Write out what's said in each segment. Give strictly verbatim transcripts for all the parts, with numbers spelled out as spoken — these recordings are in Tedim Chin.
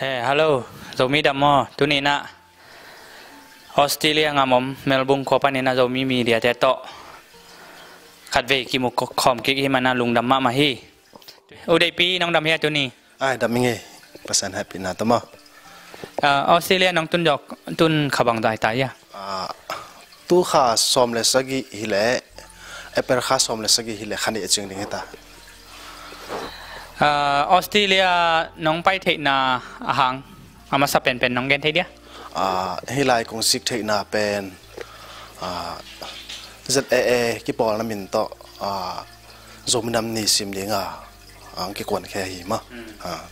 Eh, hello, Zomi dam maw? Tuni-in ah Australia gam om Melbourne khua panin ah Zomi media te tawh khatvei kimu khawm kik i hih manin ah lungdam mahmah hi. U Deihpi, nong dam hia tuni? Ai, dam ing ei. Pasian hehpihna tawh maw. Ah, Australia nong tun zawh, tun kha bang zah ta hia? Ah, tu kha sawm le sagih hi leh, April kha sawm le sagih hi leh kha nih a cing ding hi ta. Ah, Australia nong pai theihna a hang a masa penpen nong gen thei dia? Ah, hih lai kong sik theihna pen, ah, Z A A kipawlna min tawh, ah, Zomi Nam Ni sim ding a, ang kikuan khe hi maw. Mm. Ah,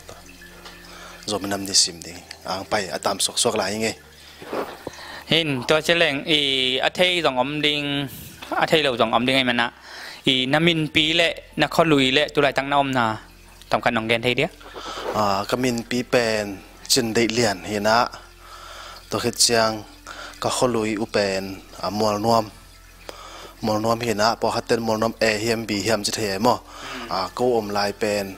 Zomi Nam Ni sim ding ang pai a tam suaksuak lai ing ei. Hin, tua ci leng, i, a thei zong om ding, a thei lo zong om ding ahih manin ah, i, na minpi le na khualui le tulaitak na omna tawmkhat nong gen thei dia? Ah, ka minpi pen Cin Deih Lian hi-in ah, tua khit ciang ka khualui uh pen, ah, Mualnuam. Mualnuam hi-in ah, pawlkhat ten Mualnuam A hiam B hiam ci thei e maw. Ah, ko om lai pen,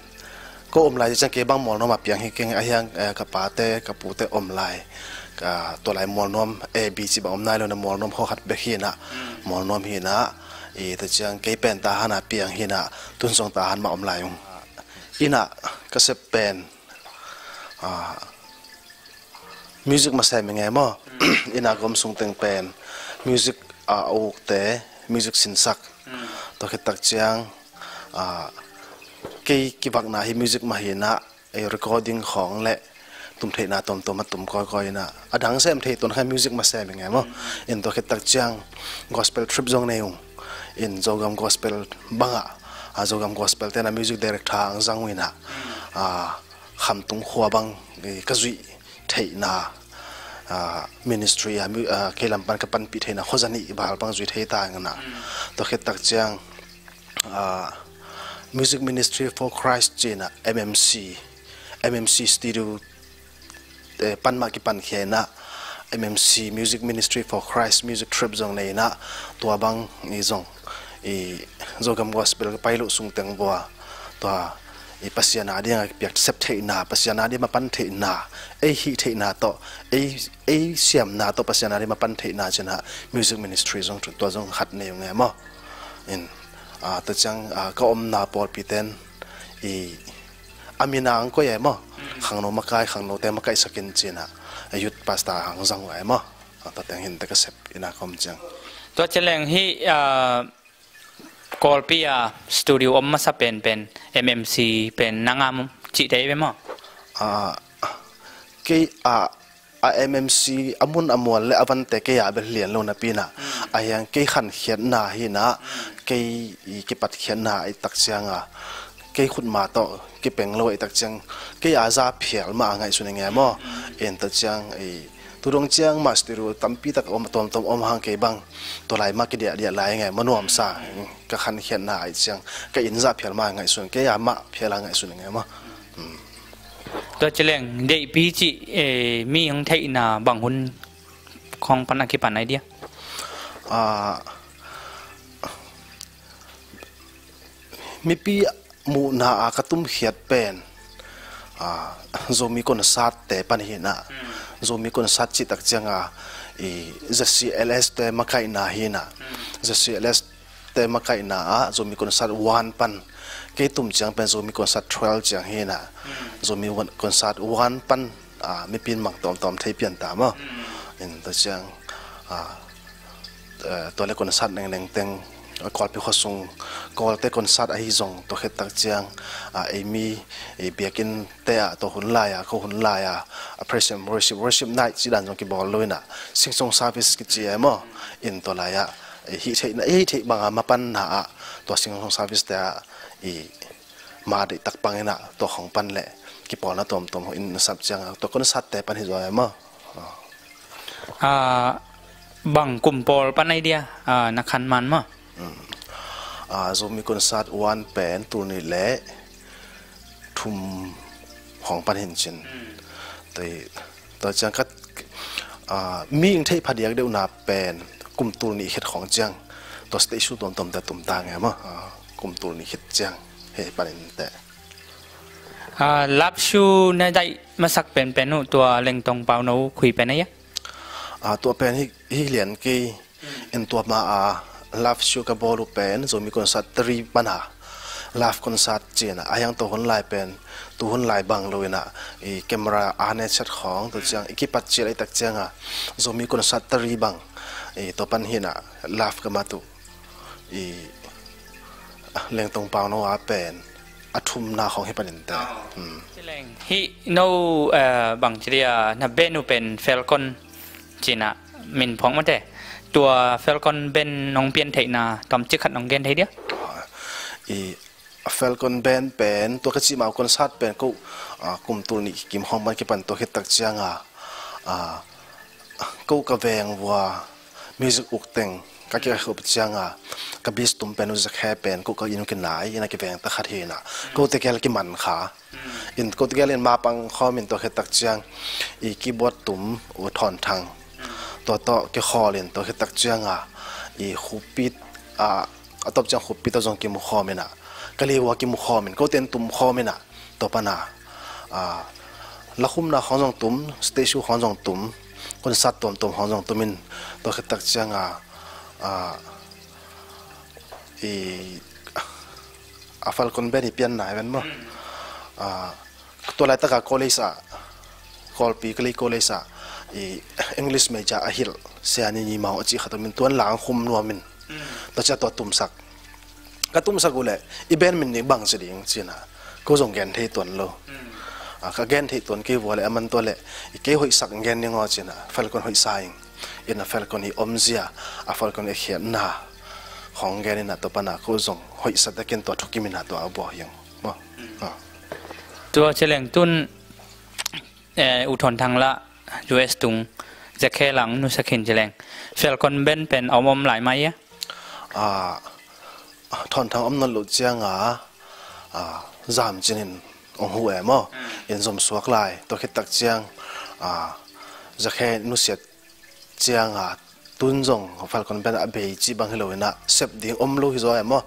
ko om lai ci ciang kei bang Mualnuam a piang hi keng, a hiang, eh, ka pate, ka pute om lai. Ka, tua lai Mualnuam A B ci bang om nai lo-in ah Mualnuam khua khat bek hi-in ah, Mualnuam hi-in ah, i, tua ciang kei pen Tahan a piang hi-in ah, tun zong Tahan mah om lai ung. Inn ah ka sep pen, ah, music masa ing ei maw. Inn ah ka om sung teng pen music, ah, a ukte, music sinsak. Mm. Tua khit tak ciang, ah, kei kivakna hi music mah hi-in ah, ei recording khawng le tum theihna tuamtuam a tum kawikawi-in ah, a dang sem thei tuan kha music masa ing ei maw. Mm. In tua khit tak ciang gospel troupe zong nei ung. In Zogam Gospel bang ah, ah, Zogam Gospel te-in ah music director ang zang uh in ah, ah, Khamtung khua bang, eh, ka zuih theihna, ah, ministry, ah, mu-, ah, kei lam pan ka panpih theihna khua za nih val bang zuih thei ta ing in ah. Mm. Tua khit tak ciang, ah, Music Ministry for Christ ci-in ah M M C, M M C studio, eh, pan mah kipankhia in ah M M C, Music Ministry for Christ music troupe zong nei in ah, tua bang i zong, i, Zogam Gospel ka pai loh sung teng bua, tua, i, Pasian a ding a kipiak sep theihna, Pasian a ding mapan theihna, ei hih theihna tawh, ei, ei siamna tawh Pasian a ding mapan theihna ci-in ah music ministry zong tua zong khat nei ung ei maw. In, ah, tua ciang, ah, ka omna pawlpi ten, i, a min ang koi ei maw. Mm. Khangno makai, khangnote makaihsak in ci-in ah, a youth pastor ang zang uh ei maw. Ah, tua teng hi-in teh ka sep inn ah ka om ciang. Tua ci leng hih, ah, Kawlpi a studio om masa penpen M M C pen nang a mu cih thei ve maw? Ah, kei a, a M M C a mun a mual le a vante kei a bel lian lo napi-in ah. Mm. A hiang kei khankhiatna hi-in ah, mm, kei i kipatkhiatna ahih tak ciang a, kei khutma tawh kipeng lo ahih tak ciang, kei a za phial mah a ngaihsun ing ei maw. Mm. In tua ciang i, tu dong ciang mah studio tampi tak om, tuamtuam om hang kei bang, tua lai mah kidiahdiah lai ing ei maw, nuamsa. Ka khankhiatna ahih ciang, ka inn za phial mah a ngaihsun, kei a mah phial a ngaihsun ing ei maw. Hmm. Tua ci leng Deihpi cih, eh, mi hong theihna bang hun khawng pan a kipan ai dia? Ah, mipi muhna a ka tumkhiat pen, ah, Zomi concert te pan hi-in ah. Mm. Zomi concert cih tak ciang a, i, Z C L S te makaihna hi-in ah. Mm. Z C L S te makaihna ah Zomi concert one pan, kei tum ciang pen Zomi concert twelve ciang hi-in ah. Mm. Zomi one, concert one pan, ah, mipi in mang tawmtawm thei pian ta maw. Mm. In tua ciang, ah, eh, tua le concert nengneng teng, eh, Kawlpi khua sung, Kawlte concert ahi zong, tua khit tak ciang, ah, ei mi, ei biakinn te ah, tua hun lai a, ko hun lai a, a praise and worship, worship night ci dan zong kibawl lo-in ah, sing song service kici ei maw. In tua lai ah, ei hih theihna, ei hih theih bang a mapanna ah, tua sing song service te ah, i, ma deih tak pang in ah, tua khawng pan le kipawlna tuamtuam in na sap ciang a, tua concert te pan hi zaw ei maw. Ah, bang kum pawl pan ai dia, ah, na khan man maw? Mm. Ah, Zomi concert one pen tul nih le thum khawng pan hi-in cin. Mm. Tua, tua ciang ka, ah, mi hong theih phadiak deuhna pen kum tul nih khit khawng ciang, tua stage show tuamtuam te tum ta ing ei maw. Ah, kum tul nih khit ciang hih panin teh. Ah, love shoe na daih masak penpen uh tua Lengtong Pauno khui pen a ia? Ah, tua pen hi, hi lian kei in tua ma a love shoe ka bawl uh pen Zomi concert tari pana love concert cina a hiang tua hun lai pen tu hun lai bang lo ina i camera a ne chat khong tu ciang i kipat cil ai tak cianga Zomi concert tari bang i tua pan hina love ka matu i Lengtong Pauno a pen a thumna khong hi panin te. Cileng hi no, eh, bang ciria na benu pen Falcon cina min phong mate tua Falcon ben nong pian theihna tom cikhat nong gen thei dia? I Falcon ben pen tua ka cimau concert pen ko, ah, kum tul ni kim khong ban kipan tua khit tak cianga, ah, ko ka veng vua music uk teng ka kikhop cianga ka bass tum pen u zakhe pen ko ka inu kinai ina kiveng ta khat hina ko te kel kiman kha in ko te kel in mapang khom in tua khit tak ciang i keyboard tum u Thon Thang tua to kikhawl in tua khit tak cianga i khupit a a top ciang khupit a zong kimu khom ina ka liwa kimu khom in ko ten tum khom ina tua pana, ah, lakhumna khong zong tum, stage show khong zong tum, concert tuamtuam khong zong tumin tua khit tak cianga, ah, i a Falcon ben i pian nai ven maw? Ah, tua laitaka college ah Kawlpi Kalay College ah i English major a hilh Siani Ni Mau a cih khat tumin tuan lang khum nuamin tua cia tua tumsak ka tumsak uh leh i ben min ning bang ci ding cina ko zong gen thei tuan lo. Ah, ka gen thei tuan kei vua le a man tua le i kei hoihsak gen ning aw cina Falcon hoihsa ing ina Falcon i omzia a Falcon i khiatna khong gen ina tua pana ko zong hoihsa takin tua thukim ina tua a bua hiang. Tua cileng tun, eh, u Thon Thang la U S tung zakhe lang nusak hin cileng Falcon ben pen a om om lai mai ia? Ah, Thon Thang om nawn lo cianga, ah, zam cinin ong hu em aw in zom suak lai tua khit tak ciang, ah, zakhe nusiat cianga tun zong Falcon ben a bei cih bang hi lo ina sep ding om lo hi zaw em aw.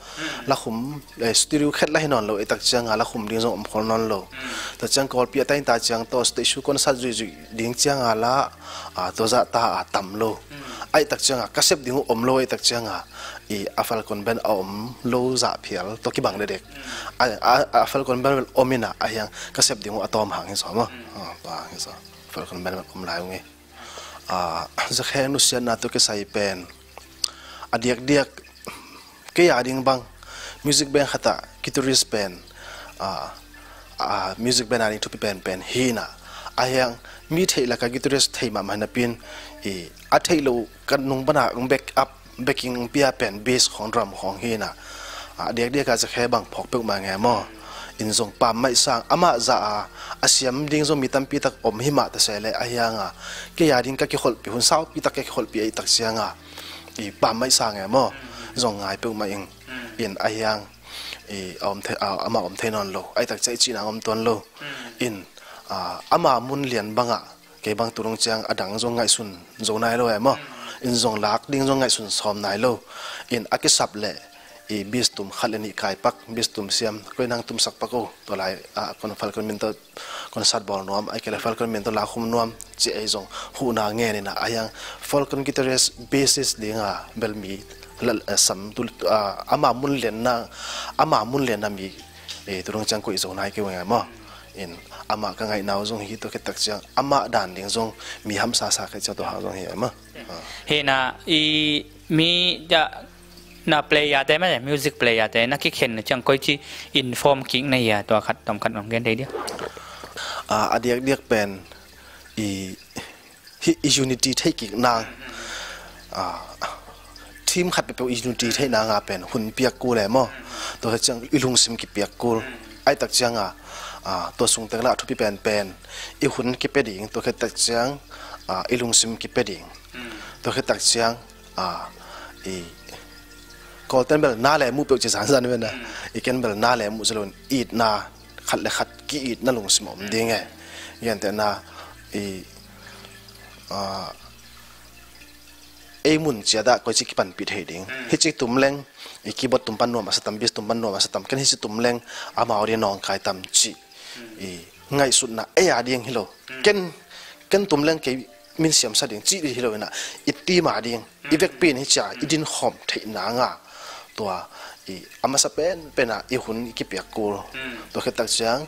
Lakhum, eh, studio khet la hi nawn lo i tak cianga lakhum ding zong om khol nawn lo. Tua ciang Kawlpi a tainta ciang tawh stage show concert zuihzuih ding cianga la, ah, tua zah ta a tam lo. Ai tak cianga ka sep ding uh om lo ai tak cianga i a Falcon ben a om lo zah phial tua kibang dedek. A, a, a Falcon ben om ina a hiang ka sep ding uh a tawm hang hi zaw maw? Ah, tua hang hi zaw. Falcon ben om lai ung i ah, zakhe nusiatna tua kisai pen a diakdiak kei a ding bang music band khatah guitarist pen, ah, ah, music band a ding thupi penpen hina a hiang mi theih laka guitarist thei mahmah hinapin i a theih lo ka nung pana back up backing pia pen bass khong drum khong hina. A diakdiak a zakhe bang phawk peuhmah nge maw? In zong pammaih sang amah za a a siam ding zong mi tampi tak om himah ta seh le a hianga kei a ding ka kikholhpih hun saupi tak ka kikholhpih ahi tak cianga i pammaih sang nge maw? Zong ngai peuhmah ing in a hiang i a om thei, a, amah om thei nawn lo ahi tak cia i cihna om tuan lo. In, a, ama mun lian bangah kei bang tu dong ciang a dang zong ngaihsun zo nai lo em aw. In zong lak ding zong ngaihsun sawm nai lo. In a kisap leh i bass tum khat le nih kai pak, bass tum siam koi nang tumsak pak o. Tua lai a kon Falcon min tawh concert bawl nuam ai kei le Falcon min tawh lakhum nuam ci ei zong huhna ngen ina a hiang Falcon guitarist bassist dinga bel mi lal, eh, sam tu, ah, ama mun lianna ama mun lianna mi, eh, tu dong ciang koih zo nai kei ung em aw. In amah ka ngaihna uh zong hi tua khit tak ciang amah dan ding zong mi hamsa sa khit ciang tua hang zong hi em a. Hina i mi dah na player te mah music player te na kikhen na ciang koi ci inform kik na hia tua khat tom khat nong gen thei dia? Ah, a diakdiak pen i hi i unity theih kik nang, ah, team khat peuhpeuh i unity theih nanga pen hun piak kul em aw. Tua khit ciang i lungsim kipiak kul ai tak cianga, ah, tua sungtek la a thupi penpen i hun kipia ding tua khit tak ciang, ah, i lungsim kipia ding tua khit tak ciang, ah, i Kawlten bel na le muh peuh ci zanzan vena i ken bel na le muh zalun itna khat le khat ki-itna lungsim a om ding e. Gentehna i, ah, ei mun ciat ah koici kipanpih thei ding. Hici tum leng i keyboard tum pan nuam a sa tam, bass tum pan nuam a sa tam, ken hici tum leng amau ding nawngkai tam cih i ngaihsutna ei a ding hi lo. Ken, ken tum leng kei min siamsa ding cih ding hi lo inah, i team a ding i vekpi in hi cia i dinkhawm theih nanga tua i a masa penpenah i hun i kipiak kul. Tua khit tak ciang,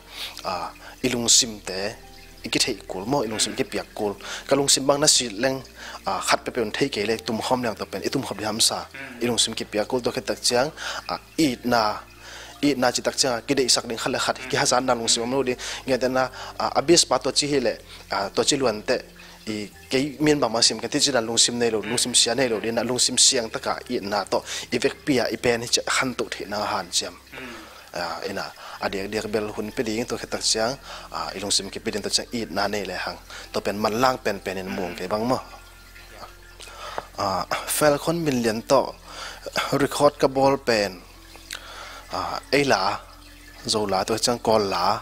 a, i lungsimte i kitheih kul maw, i lungsim i kipiak kul. Ka lungsim bang na sit leng, a, khat peuhpeuh in thei kei le tumkhawm leng tua pen i tumkhawm dih hamsa. I lungsim kipiak kul. Tua khit tak ciang, a, itna, itna cih tak ciang a kideihsak ding khat le khat kihazatna lungsim om lo ding. Ngetena, a, a bass pa tua ci hi leh, a, tua ci luante i kei min bangmah sim kan ti cina lungsim nei lo, lungsim sia nei lo dina, lungsim siang taka itna tawh i vekpi a i pen hi cia khantoh theihna hanciam. A, ina, a diakdiak bel hun pia ding tua khit tak ciang, a, i lungsim kipia ding tua ciang itna nei le hang tua pen manlang penpen in mung kei bang maw. A, Falcon Min Lian tawh record ka bawl pen, a, ei la, Zo la, tua khit ciang Kawl la,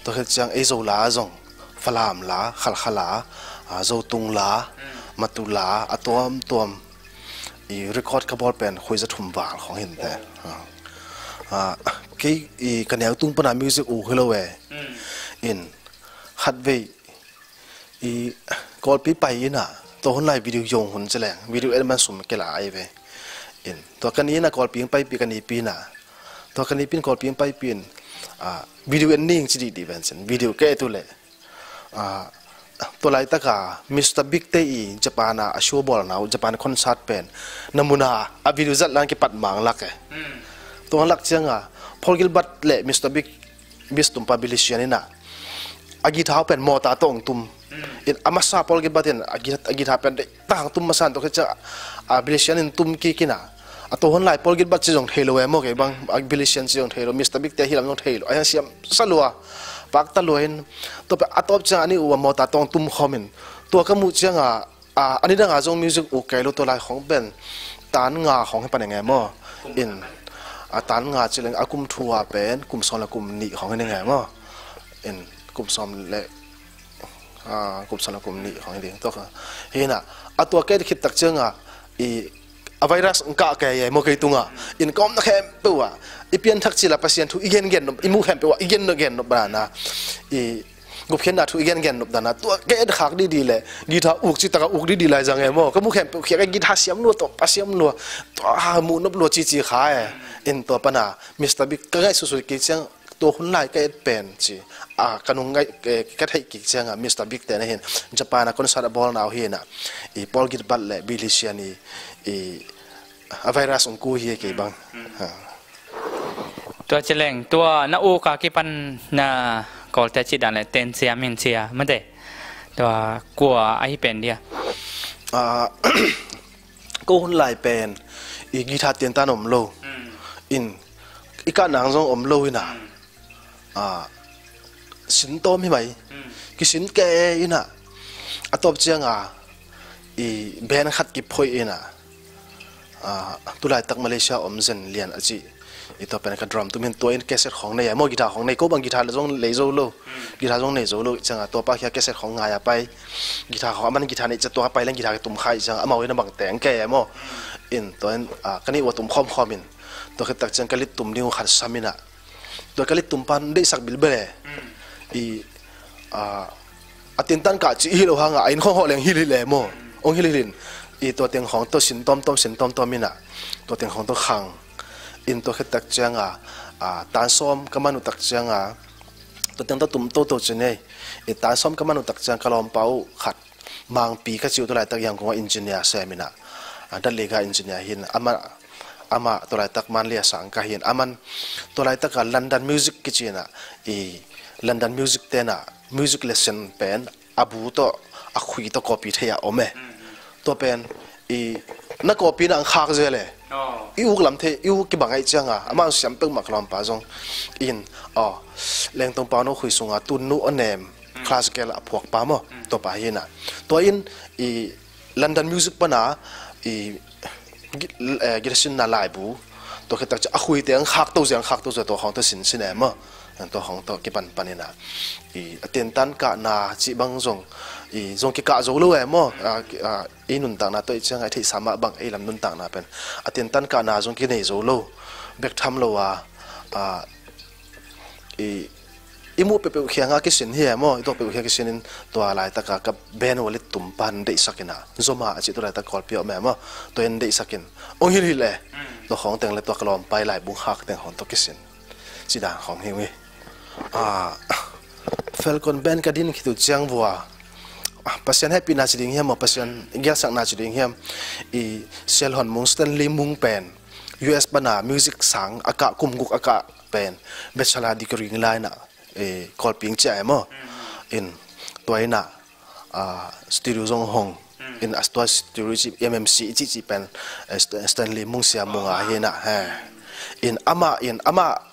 tua khit ciang ei Zo la zong Falam la, Khalkha la, a, Zotung la, Matu la, a tuamtuam i record ka bawl pen khuiza thum val khawng hi inteh. A, a, kei i ka neu tung pana music uk hi lo e. In khatvei i Kawlpi pai inah, tua hun lai video zong hun ci leng video en man sum kei la ai ve. In tua ka ni inah Kawlpi in paipi, ka nipi inah, tua ka nipi in Kawlpi in paipi in, a, video en ning ci dihdih ven cin video ka et uh leh, a, tua laitaka Mister Big te i Japan a a show bawlna uh, Japan concert pen na muna a video zat lang kipat mang lak e. Tua lak cianga Paul Gilbert le Mister Big, bass tumpa Billy Sheehan inah a guitar pen mawta tawh hong tum. In a masa Paul Gilbert in a guitar, a guitar pen deih tang tum masa in tua khit ciang, a, Billy Sheehan in tum kik inah, a, tua hun lai Paul Gilbert ci zong thei lo e maw kei bang, a, Billy Sheehan ci zong thei lo, Mister Big te hi lam zong thei lo, a, siam sa lua, pakta lua in, tua pen a tawp ciang a ni uh a mawta tawh hong tum khawm in, tua ka muh cianga, a, a ni danga zong music uk kei lo, tua lai khawng pen tan nga khawng hi pan eng e maw. In, a, tan nga ci leng a kum thu a pen kum sawm le kum nih khawng hi eng e maw. In kum sawm le, a, kum sawm le kum nih khawng hi ding tua kha. Hi inah, a tua kei khit tak cianga i a virus hong kah kei e maw kei tunga. In ka omna khempeuh ah i pianthak cila Pasian thu i gengen nop, i muh khempeuh ah i gen, gen nop dana, i gupkhiatna thu i gengen nop dana, tua ka et khak dihdih le guitar uk citaka uk dihdih lai zang e maw. Ka muh khempeuh khiak e, guitar siam lua, tawp a siam lua, tua ha muh nop lua cici kha e. In tua pana Mister Big ka ngaihsutsut kik ciang, tua hun lai ka et pen ci, a, ka nung ngaih, eh, ka theih kik cianga Mister Big te na hin Japan a concert a bawlna uh hi inah, i Paul Gilbert le Billy Sheehan i, i a virus hong ku hi e kei bang. Ha. Tua ci leng, tua na uk a kipan na Kawlte cih dan le ten cia, min cia mate. Tua kua ahi pen dia? A, ko hun lai pen i guitar tentan om lo. In i kah nang zong om lo inah, a, sin tawm hi mai. Kisin kei inah, a tawp cianga i band khat kiphoih inah, a, tulaitak Malaysia om Zen Lian a cih, i tua pen ka drum tum hin tua in cassette khawng nei a maw, guitar khawng nei, ko bang guitar zong lei zo lo, guitar zong nei zo lo cianga tua pa khia cassette khawng ngai a pai, guitar khawng a man guitar nei cia tua pai leng guitar kitum kha i cianga amau in a bang teng kei a maw. In tua in, a, ka nih ua tum khawmkhawm in, tua khit tak ciang ka lit tum ding uh khat sam inah, tua ka lit tum pan deihsak bilbel e. I, a, a tentan kah ci i hi lo hanga a inn khawng hawh leng hilhilh e maw. Hong hilhilh in, i tua teng khawng tawh sin tawmtawm, sin tawmtawm inah, tua teng khawng tawh khang. In tua khit tak cianga, a, tan sawm ka man uh tak cianga, tua teng tawh tum toto ci nei. I tan sawm ka man uh tak ciang ka lawmpa uh khat Mangpi ka ci uh, tulaitak Yangon a engineer sem inah, a, datlega engineer hi in, amah, amah tulaitak Manlei a sang ka hi in, aman tulaitaka London music kici inah, i London music tenah music lesson pen a bu tawh a khui tawh copy thei a om e. Tua pen i na copy na ang khak zel e. I uk lam thei, i uk kibang aih cianga amah siam peuhmah ka lawmpa zong in, aw, Lengtong Pauno khui sunga tunnu a nem, classical a phuak pa maw, tua pa hi inah. Tua in i London music pana i gi-, eh, guitar sinna laibu, tua khit tak ciang a khuite ang khak to zia, ang khak to zia, tua khawng tawh sin sin e maw. Tua khawng tawh kipan pan inah, i a tentan kahna cih bang zong, i zong kikah zo lo e maw. A, ki-, a, i nuntakna tawh i cianga i theihsa mah bang ei lam nuntakna pen a tentan kahna zong kinei zo lo, bek tham lo a, a, i i muh peuhpeuh khiangah kisin hi e maw, i tuak peuh khiang kisin in tua laitaka ka band wallet tum pan deihsak in a, Zoma a cih tu laitak Kawlpi a om e maw, tua in deihsak in hong hilhilh e. Tua khawng teng le tua ka lawmpa i laibung khak teng khawng tua kisin. Ci dan khawng hi ung hi. Ah, Falcon Band ka din khit uh ciang vua, ah, Pasian hehpihna ci ding hiam maw, Pasian gelsakna ci ding hiam, i Sia Luan Mung, Stanley Mung pen U S pana music sang a kah, kum guk a kah pen bachelor degree ngei lai in a, eh, Kawlpi ong ciah e maw. In tua in a, ah, studio zong hong. In a tua studio ci M M C i cihcih pen, eh, St-, Stanley Mung Sia Mung a hi in a, he. In amah, in amah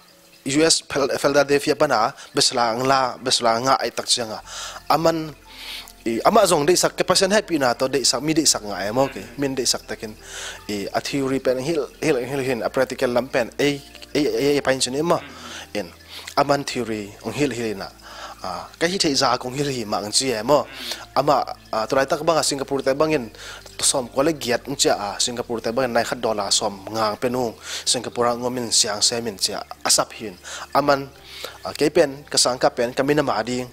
U S Phil-, Philadelphia pana bachelor ngah, bachelor ngah ahih tak cianga, aman, i, amah zong deihsak, ka Pasian hehpihna tawh deihsak, mi deihsak ngah e maw, kei min deihsak takin, i, a theory pen hilh, hilh, hilh hi in, a practical lam pen ei, ei, ei, ei pahin cin hi maw. In aman theory ong hilh, hilh in a, ah, ka hih theih zah kong hilh hi mah ong ci e maw. Amah, ah, tu laitak banga Singapore te bangin sawmkua le giat ong ciah a, Singapore te bangin nai khat dollar sawm ngang pen ung, Singapore ah ong om in siang sem in ci a, a sap hi in. Aman, ah, kei pen ka sangkah pen ka minam a ding,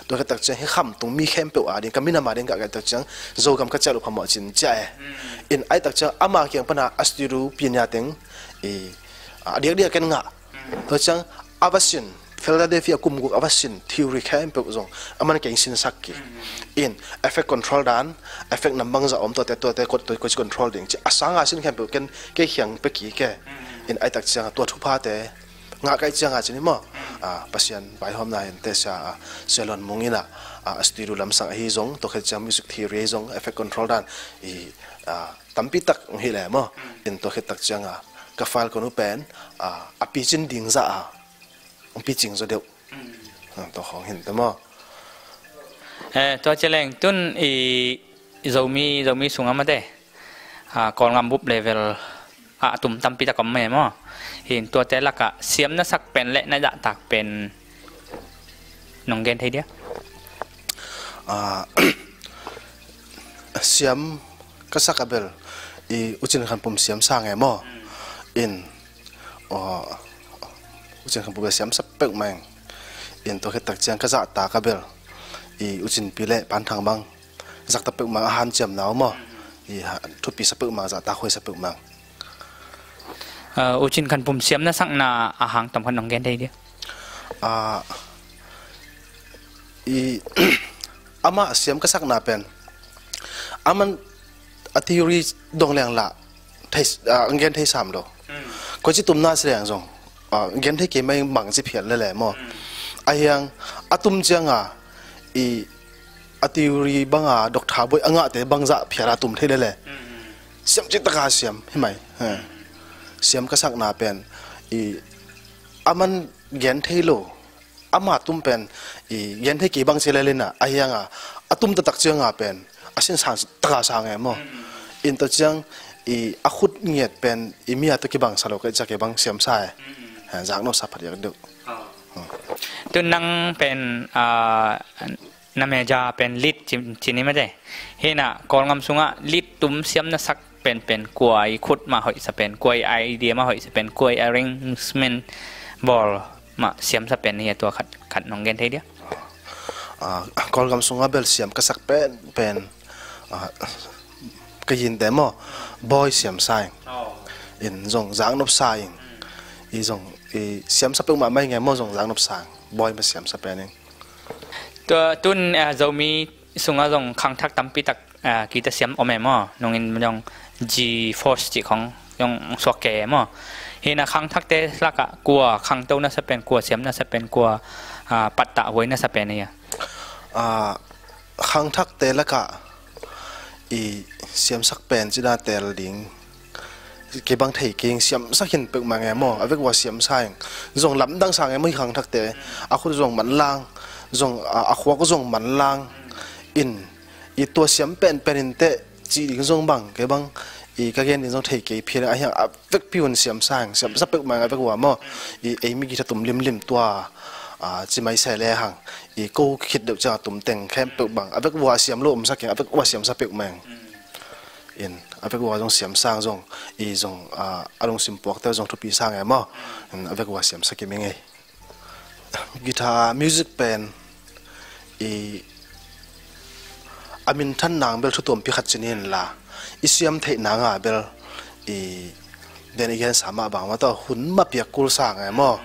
tua khit tak ciang hih khamtung mi khempeuh a ding, ka minam a ding ka, ka tak ciang Zogam ka ciah loh phamawh cin ci e. In ahih tak ciang ama kiang pana a studio pian ya teng, i, a diakdiak ken ngah. Tua ciang a va sin, Philadelphia kum guk a va sin theory khempeuh zong aman kei sinsak kik. In effect control dan, effect nam bangzah om, tuate, tuate, ko, ko, koici control ding ci a sanga sin khempeuh ken kei khiang pia kik e. In ahih tak cianga tua thuphate ngah ka hih cianga cin hi maw, ah, Pasian vaihawmna in te Sia, ah, Sia Luan Mung in a, ah, studio lamsang ahi zong, tua khit ciang music theory ahi zong, effect control dan, i, ah, tampi tak ong hilh e maw. In tua khit tak cianga ka Falcon uh pen, ah, a picin ding zah a ong picing zaw deuh. Ah, tua khawng hi in te maw. Eh, tua ci leng tun i Zomi, Zomi sungah mate, ah, Kawlgam bup level ah a tum tampi tak om e maw. Hi in tuate lakah siam na sak pen le na zahtak pen nong gen thei dia? Ah, siam ka sak a bel i U Cin Khan Pum siam sang e maw. In, aw, U Cin Khan Pum bel siam sa peuhmah ing. In tua khit tak ciang ka zahtak a bel i U Cin Pi le Pan Thang bang zahtak peuhmah ing, a hanciamna uh maw. I ha, thupi sa peuhmah ing, zahtak huai sa peuhmah ing. Ah, U Cin Khan Pum siam na sakna a hang tawm khat nong gen thei dia? Ah, i, amah siam ka sakna pen, aman a theory dong leng lah thei, ah, gen thei sam lo. Koici tumna si leng zong, ah, gen thei kei mai bang ci phial lele maw. Ahiang a tum cianga i a theory banga doctor buai a ngahte bangzah phial a tum thei lele. Siam cih taka siam hi mai. Ha. Siam ka sakna pen i aman gen thei lo, ama tum pen i gen thei kei bang ci lele in a, ahianga a tum taktak cianga pen a sin sang taka sang e maw. In tua ciang i a khut ngiat pen i mi a tua kibang sa lo ka hih ciang kei bang siam sa e. Ha, zaknop sa phadiak deuh. Tun nang pen, ah, na major pen lead ci, ci ni mate. Hi in a Kawlgam sungah lead tum siam na sak pen pen kua i khut mah hoih sa pen, kua i idea mah hoih sa pen, kua i arrangement bawl mah siam sa pen hi a, tua khat, khat nong gen thei dia? Ah, Kawlgam sungah bel siam ka sak pen pen, ah, ka yinte maw, Bawi siam sa ing. In zong zaknop sa ing. I zong i siam sa peuhmah mai nge maw, zong zaknop sa ing. Bawi mah siam sa pen ing. Tua tun, ah, Zomi sungah zong khangthak tampi tak, ah, kita siam om e maw, nungin zong G Force cih khong zong suak kei e maw. Hi in a khangthakte lakah kua khangto na sa pen, kua siam na sa pen, kua, ah, pattah huai na sa pen hi a? Ah, khangthakte lakah i siamsak pen ci dan tel ding kei bang thei keng, siamsak hi in peuhmah nge maw, a vek ua siam sa ing. Zong lamdang sa nge maw, hi khangthakte a khut zong manlang, zong a, a khuak zong manlang. In i tua siam penpen in teh cih ding zong bang kei bang i ka gen ding zong thei kei phial, ahiang a vekpi un siam sa ing, siamsak peuhmah ing a vek ua maw. I ei mi githa tum limlim tua, a, ci mai se le hang i ko khit deuh ciang a tum teng khempeuh bang a vek ua siam lo om sa keng, a vek ua siamsak peuhmah ing. In a vek ua zong siam sa ing zong, i zong, a, a lungsim puakte zong thupi sa nge maw. In a vek ua siamsak kim ing ei. guitar music pen i a minthan nang bel thu tuampi khat ci ni in la, i siam theih nanga bel i den i gensa mah bang mah tawh hun mah piak kul sang e maw?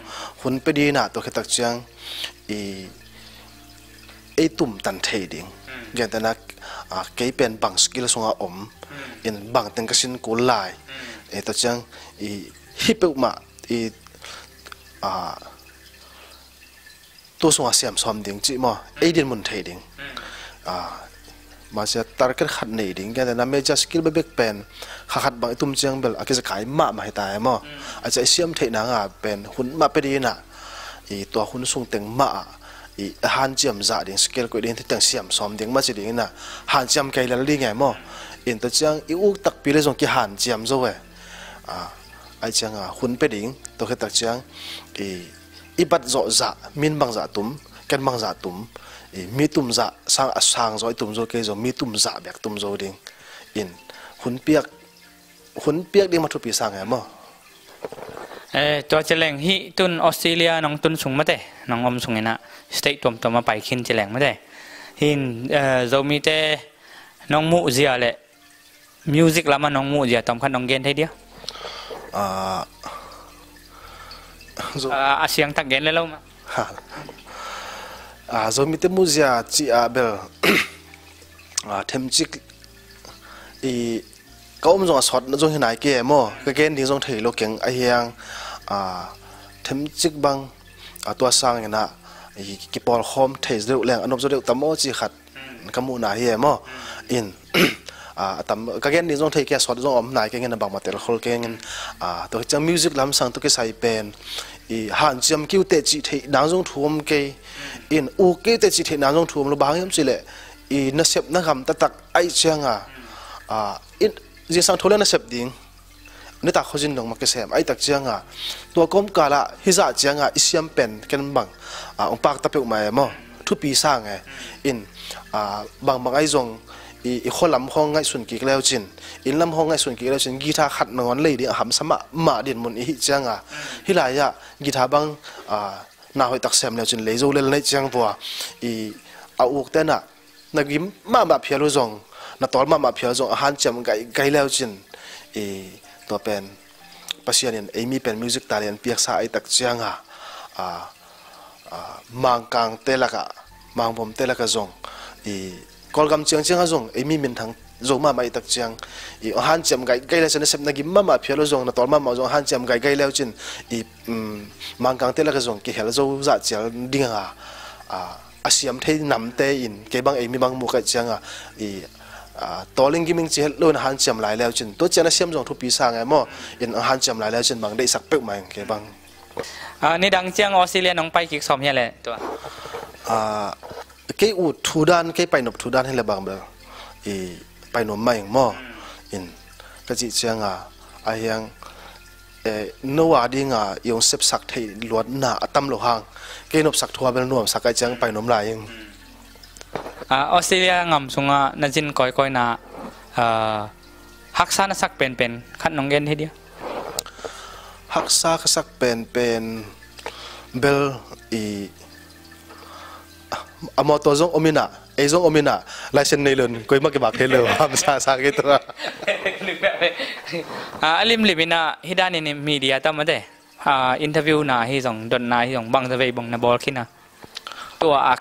Hun pia dinah tawh khitak ciang i ei tumtan thei ding. Gentehna, a, kei pen bang skill sungah om in bang teng ka sin kul lai, ei tawh ciang i hi peuhmah i, a, tu sungah siam sawm ding cih maw, ei din mun thei ding. A, masia target khat nei ding, gentehna major skill bekbek pen kha khat bang i tum ciang bel a kizakai mahmah hi ta e maw? A cia i siam theih nanga pen hun mah pia dinah i tua hun sung teng mah ah i hanciam zah ding, skill koih ding, ti teng siam sawm ding mah ci dinginah hanciam kei lel ding e maw? In tua ciang i uk takpi le zong kihanciam zo e. A, ai cianga hun pia ding, tua khitak ciang i i bat zawh zah, min bang zah tum, ken bang zah tum, i mi tum zah sang, a sang zaw i tum zo kei zo, mi tum zah bek tum zo ding. In hun piak, hun piak ding mah thupi sang e maw? Eh, tua ci leng hih tun Australia nong tun sung mate, nong om sunginah state tuamtuam a pai khin ci leng mate. Hin, eh, Zomite nong muh zia le music lamah nong muh zia tawm khat nong gen thei dia? Ah, zo- Ah, a siangtak gen le lo mah. Ah, Zomite muh zia ci ah bel, ah, themcik i ka om zong a sawt zong hi nai kei e maw? Ka gen ding zong thei lo keng a hiang, ah, themcik bang, ah, tua sanginah i kipawlkhawm thei zo deuh leng a nop zo deuh tam aw ci khat ka muhna hi e maw? In, a, a tam, ka gen ding zong thei kei a sawt zong om nai kengin a bangmah telkhol kengin, a, tua hi ciang music lamsang tua kisai pen i hanciam kiu teh cih theih nang zong thu om kei. In uk kiu teh cih theih nang zong thu om lo, bang hang hiam cih leh i nasepna gam taktak aih cianga, a, in, zingsang tho le nasep ding nitak khuazin dong mah kisem aih tak cianga, tua kawmkalah hizah cianga i siam pen ken bang, a, ong pakta peuhmah e maw? Thupi sang e. In, a, bangbang aih zong i, i khualam khawng ngaihsun kik leucin, inn lam khawng ngaihsun kik leucin, guitar khat nangawn lei ding a hamsa mahmah dinmun i hih cianga, hih lai-ah guitar bang, a, na hoih tak sem leucin lei zo lel neih ciang vua i a uk tenah na gim mahmah phial uh zong, na tawl mahmah phial zong a hanciam gaigai leucin, i, tua pen Pasian in eimi pen music talent piaksa aih tak cianga, a, a, Mangkangte lakah, Mangbomte lakah zong, i, Kawlgam ciangciangah zong eimi minthang zo mahmah aih tak ciang, i, a hanciam gaigai leucin, na sep na gim mahmah phial uh zong, na tawl mahmah uh zong a hanciam gaigai leucin, i, um, Mangkangte lakah zong kihel zo zah cial dinga, a, a siam thei namte in kei bang eimi bang mu kaih cianga, i, a, tawl ing gim ing ci het lo in a hanciam lai leucin, tua ciang a siam zong thupi sang e maw? In a hanciam lai leucin bang deihsak peuhmah ing kei bang. A, nidang ciang Australia nong pai kik sawm hia le tua? A, kei ut thu dan, kei painop thu dan hi le bang bel i painuam mah ing maw? In ka cih cianga a hiang, eh, no a dinga i ong sepsak theih luatna a tam lo hang kei nopsak thu a bel nuamsak aih ciang painuam lai ing. Ah, Australia ngam sungah na zin kawikawina, ah, haksa na sak penpen khat nong gen hi dia? Haksa ka sak penpen bel i a mawtaw zong om inah, ei zong om inah, license nei lon koimah kibak thei lo hamsa sa kei tua. Ah, a limlim inah hih danin media tam a te, ah, interview na hi zong, dotna hi zong, bangza vei bang na bawl khin a? Tua a,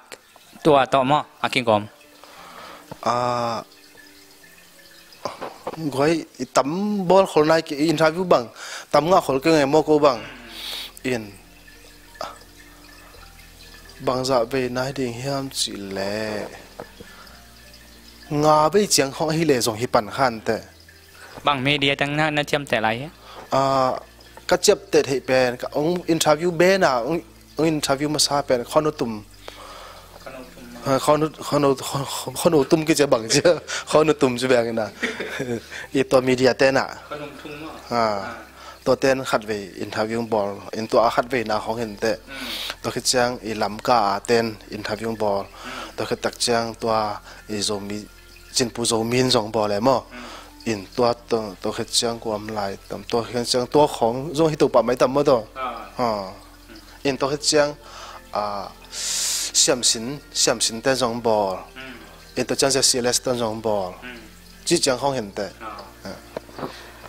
tua tawh maw a kigawm? Ah, guai, i tam bawl khol nai kei, i interview bang tam ngah khol kei ngai maw ko bang. In bangzah vei nai ding hiam cih leh nga vei ciang khawng ahi leh zong hi pan khan teh. Bang media teng na, na ciamteh lai hi? Ah, ka ciapteh theih pen ka ong interview bena ong, ong interview masa pen Khawnu Tum. Ah, Khawnu, Khawnu, Khawnu Tum kici bang cia, Khawnu Tum ci beng ina. I tua media tena. Ah, tua ten khatvei interview bawl, in tua a khatveina khawng hin teh. Tua khit ciang i Lamka a ten interview bawl. Tua khit tak ciang tua i Zomi, Cinpu Zomi in zong bawl e maw? In tua, tua, tua khit ciang kua om lai tam, tua khit ciang tua khawng zong hi to pah mai tam maw tua? Ah. In tua khit ciang, Ah, siamsin, siamsin te zong bawl. In tua ciang zia C L S te zong bawl. Ci ciang khong hinte.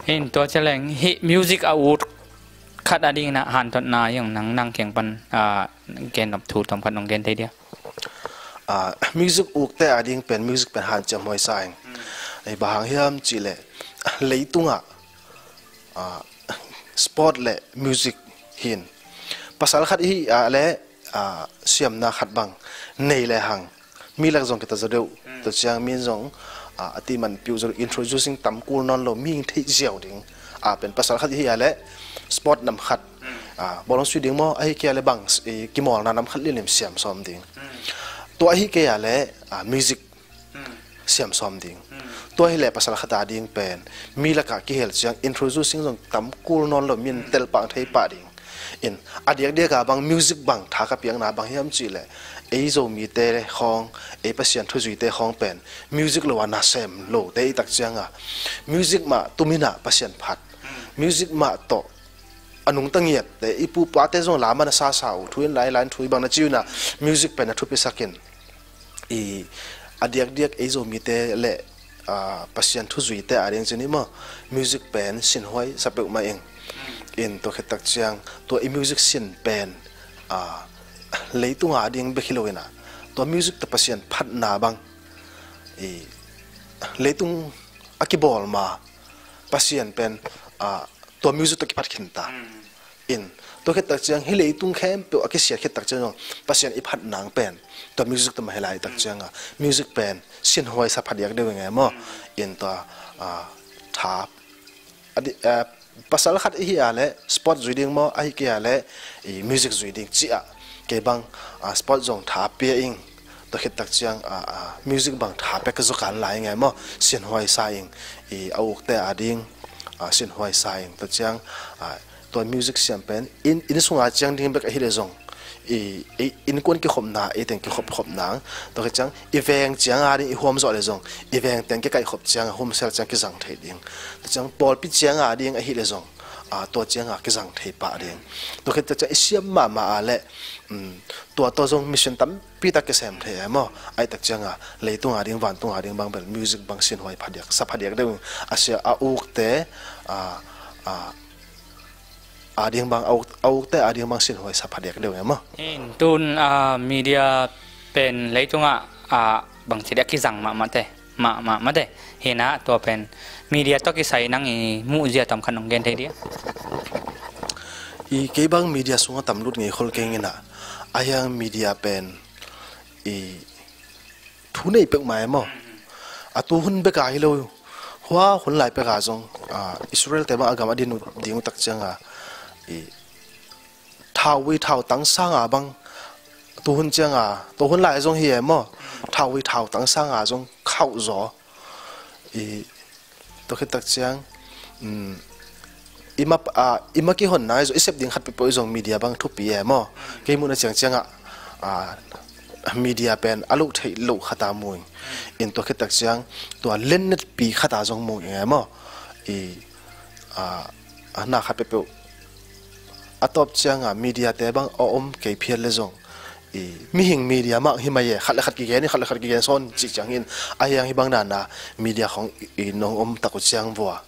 In tua ciang hi music a ut khat a ding na hantotna zong nang nang kiang pan, ah, gen nop thu tom khat nong gen thei dia. Ah, music uk te a ding pen music pen hanciam huai sa ing. Ei, bang hang hiam cih leh leitungah, ah, sport le music hin pasal khat i hi a le, ah, siamna khat bang nei le hang mi lak zong kita zaw deuh. Tua ciang min zong, ah, a ti man piu zaw deuh, introducing tam kul nawn lo, mi theih ziau ding. Ah, pen pasal khat i hi a le sport nam khat, ah, bawlung sui ding maw, ahi kei a le bang, eh, kimawlna nam khat lilim siam sawm ding. Tua ahi kei a le, ah, music siam sawm ding. Tua hi leh pasal khat a ding pen mi lakah kihel ciang introducing zong tam kul nawn lo, min telpang thei pah ding. In a diakdiak a bang music bang tha ka piakna bang hiam cih leh, ei Zomite khawng, ei Pasian thuzuite khawng pen music lo a nasem lo te i tak ciang a, music mah tumin ah Pasian phat. Music mah tawh a nungta ngiat te, i pu pate zong lam a na sasa uh, thu in lai lai thu i bang na ci uh na, music pen a thupi sak in. I a diakdiak ei Zomite le, ah, Pasian thuzuite a ding cin i maw, music pen sinhuai sa peuhmah ing. In tua khit tak ciang tua i music sin pen, ah, leitung a ding bek hi lo in ah, tua music tawh Pasian phatna bang, i leitung a kibawl ma Pasian pen, ah, tua music tawh kipat khin ta. In tua khit tak ciang hi leitung khempeuh a kisiat khit tak ciang zong Pasian i phat nang pen tua music tawh mah hi lai tak ciang a, music pen sinhuai sa phadiak deuh ing e maw. In tua, ah, tha a di, ah, pasal khat i hi a le sport zui ding maw, ahi kei a le i music zui ding ci a, kei bang, ah, sport zong tha pia ing. Tua khit tak ciang, ah, ah, music bang tha pek ka zukan lai ing e maw, sinhuai sa ing. I a ukte a ding, ah, sinhuai sa ing. Tua ciang, ah, tua music siam pen in, inn sunga ciang ding bek ahi le zong, i, i innkuan kikhopna, i teng kikhop khop nang. Tua khit ciang i veng ciang a ding i huam zawh le zong, i veng teng kikaih khop ciang a humsel ciang kizang thei ding. Tua ciang pawlpi ciang a ding ahi le zong, ah, tua ciang a kizang thei pah ding. Tua khit tak ciang i siam mahmah a le, um, tua tawh zong mission tampi tak kisem thei e maw. Ahi tak ciang a leitung a ding, vantung a ding bang bel music bang sinhuai phadiak sa phadiak deuh ing. A sia a ukte, ah, ah, a ding bang a uk, a ukte a ding bang sinhuai sa phadiak deuh ing e maw. In tun, ah, media pen leitung a, ah, bangci dia kizang mahmah te, mahmah mahmah te. Hi na tua pen media tawh kisai nang i muh zia tom khat nong gen thei dia. I kei bang media sungah tam lut ngei khol keng in ah, a hiang media pen i thu nei peuhmah e maw. A tu hun bek a hi lo, hua hun lai pek a zong, ah, Israel te bang a gam a din uh ding uh tak ciang a, i thauvui thautang sang a bang, tu hun ciang a, tu hun lai zong hi e maw, thauvui thautang sang a zong khauh zaw. I tua khit tak ciang, um, i ma, ah, i ma kihonna i zong, i sep ding khat peuhpeuh i zong media bang thupi e maw. Kei muhna ciang ciang a, ah, media pen a loh theih loh khat a mu ing. In tua khit tak ciang tua lennetpi khat a zong mu ing e maw. I, ah, a na khat peuhpeuh a tawp ciang a media te bang a om kei phial le zong, i mihing media mah hi mai e, khat le khat kigen, khat le khat kigen sawn cih ciang in, a hiang hi bang nana media khong i, i nong om tak uh ciang vua,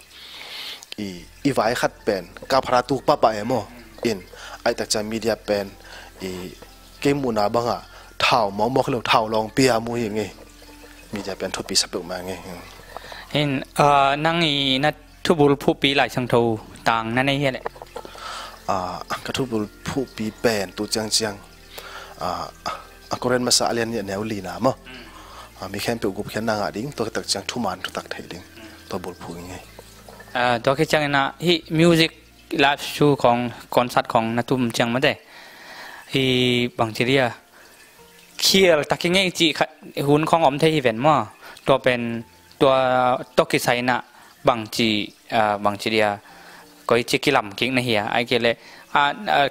i, i vai khat pen ka phara tuk pahpah e maw. In ahi tak ciang media pen i kei muhna bang a thau mawkmawk hi lo, thau lawngpi a mu hi ing e. Media pen thupi sa peuhmah ing e. In, ah, nang i na thubul phuhpi Lai Siangtho tang na nei hia leh? Ah, ka thubul phuhpi pen tu ciang ciang, ah, a Korin masa a lian nih a neu lina maw. Ah, mi khempeuh gupkhiatna ngah ding, tua khit tak ciang thuman thutak theih ding, tua bulphuh ing e. Ah, tua khit ciang in ah hih music live show khong, concert khong na tum ciang mate, hi bangci dia khial tak i ngei cih khat hun khong om thei hi ven maw. Tua pen tua tawh kisai in ah bangci, ah, bangci dia koici kilam kik na hia, ahih kei leh, ah, ah,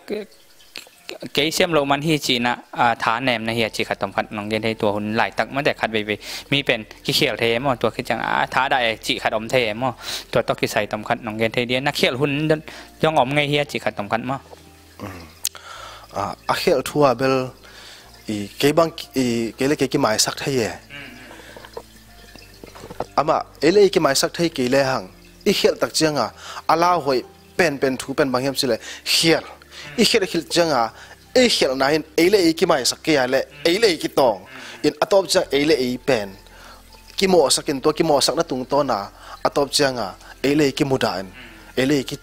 kei siam loh man hi ci in ah, ah, tha nem na hia cih khat tom khat nong gen thei, tua hun laitak mate khat veivei mi pen kikhial thei e maw, tua khit ciang, ah, tha dah e cih khat om thei e maw, tua tawh kisai tom khat nong gen thei dia, na khial hun zong om ngei hia cih khat tom khat maw. Um, A, a khelh thu ah bel i kei bang i kei le kei kimaisak thei e. Amah ei le ei kimaisak thei kei le hang i khelh tak cianga a lauhuai penpen thu pen bang hiam cileh khelh. I khelh khelh cianga ei khelhna in ei le ei kimaisak kei a le ei le ei kitawng in a tawp ciang ei le ei pen kimawhsak in tua kimawhsakna tungtawna a tawp cianga ei le ei kimudah in ei le ei ki,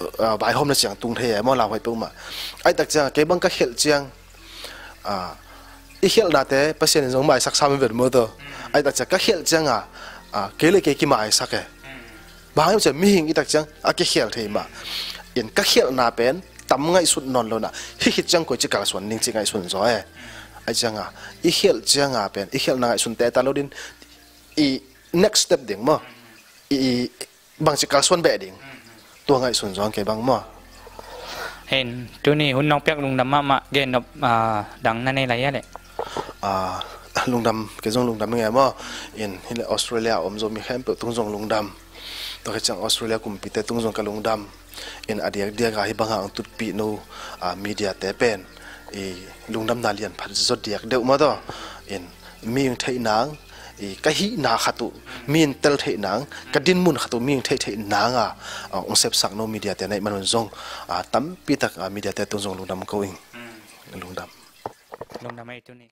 uh, vaihawmna ciang tung thei e maw lauhuai peuhmah. Ai tak cianga kei bang ka khelh ciang, uh, i khelhnate Pasian in zong maisak sam i vet maw taw. Ai tak cianga ka khelh cianga, uh, kei le kei kimaisak e. Bang hiam ciang mihing i tak ciang a kikhel thei mah. In ka khelhna pen tam ngaihsut nawn lo na hi khit ciang koici kalsuan ning ci ngaihsun zaw e. Ai cianga i khelh cianga pen i khelhna ngaihsun teta lo din i next step ding maw. I, i bangci kalsuan beh ding tua ngaihsun zong kei bang maw. Hin tuni hun nong piak lungdam mahmah gen nop, ah, dang na nei lai a leh. Ah, lungdam kei zong lungdam i nge maw. In hileh Australia a om zo mi khempeuh tung zong lungdam. Tua khit ciang Australia kumpite tung zong ka lungdam. In a diakdiak a hi banga ang tutpih no, ah, media te pen i lungdamna lian phat zaw diak deuh maw taw. In mi ing theih nang i ka hihna khat uh mi in tel theih nang ka dinmun khat uh mi ing theih theih nang a, ah, ong sepsak no media te na ih manun zong, ah, tampi tak, ah, media te tung zong lungdam ko ing. Lungdam. Lungdam ei tuni.